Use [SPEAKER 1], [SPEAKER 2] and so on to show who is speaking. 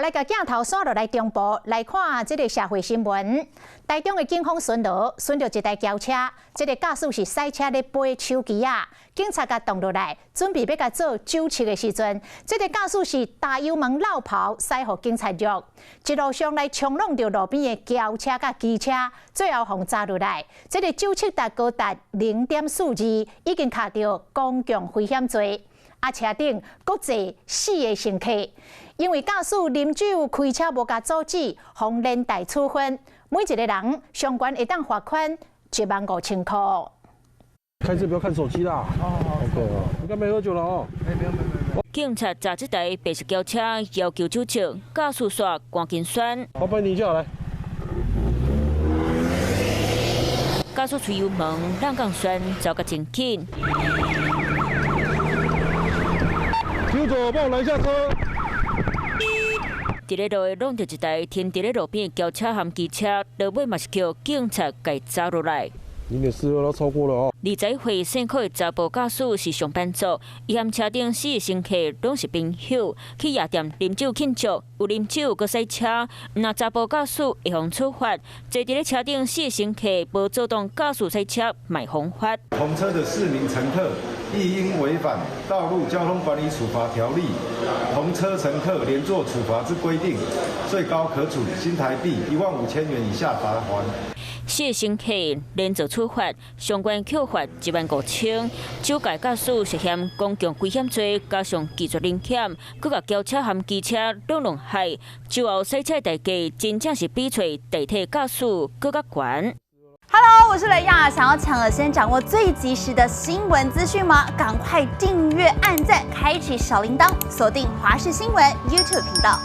[SPEAKER 1] 來共鏡頭紲落來中部來看這个社會新聞。台中的警方巡邏，巡著一台轎車，這个駕駛是駛車咧背手機仔，警察共擋落來，準備欲共做酒測的時陣，這个駕駛是踏油門落跑，駛予警察捉，一路上來衝挵著路邊的轎車佮機車，最後予查落來。這个酒測值高達0.42，已經敲著公共危險罪。啊，車頂閣坐四个乘客，因為駕駛啉酒開車無共阻止，予連帶處分，每一个人上懸會當罰款15,000箍。
[SPEAKER 2] 開車不要看手機啦。哦，OK 哦，應該沒喝酒了哦。
[SPEAKER 3] 沒沒有沒有沒有。
[SPEAKER 4] 警察查這台白色轎車，要求酒測，駕駛煞趕緊旋。
[SPEAKER 2] 我幫你叫來。
[SPEAKER 4] 駕駛吹油門，挵鋼栓，走甲真緊。
[SPEAKER 2] 請左，幫我攔下車。
[SPEAKER 4] 佇咧路挵著一台停佇咧路邊的轎車和機車，落尾嘛是予警察共查落來。
[SPEAKER 2] 0.42都超過了哦。
[SPEAKER 4] 20歲姓柯的查埔駕駛是上班族，伊和車頂四个乘客攏是朋友，去夜店啉酒慶祝，有啉酒閣駛車，毋但查埔駕駛會予處罰，坐佇咧車頂四个乘客無阻擋駕駛駛車，嘛予罰。
[SPEAKER 5] 同車的四名乘客亦因違反《道路交通管理處罰條例》同車乘客連坐處罰之規定，最高可處新台幣15,000元以下罰鍰。
[SPEAKER 4] 四个乘客連坐處罰，上懸扣罰15,000。酒駕駕駛涉嫌公共危險罪，加上拒絕臨檢，閣共轎車和機車攏弄害，酒後駛車代價真正是比揣地鐵駕駛閣較懸。
[SPEAKER 6] Hello，我是雷亞，想要搶先掌握最及時的新聞資訊嗎？趕快訂閱、按讚、開啟小鈴鐺，鎖定華視新聞 YouTube 頻道。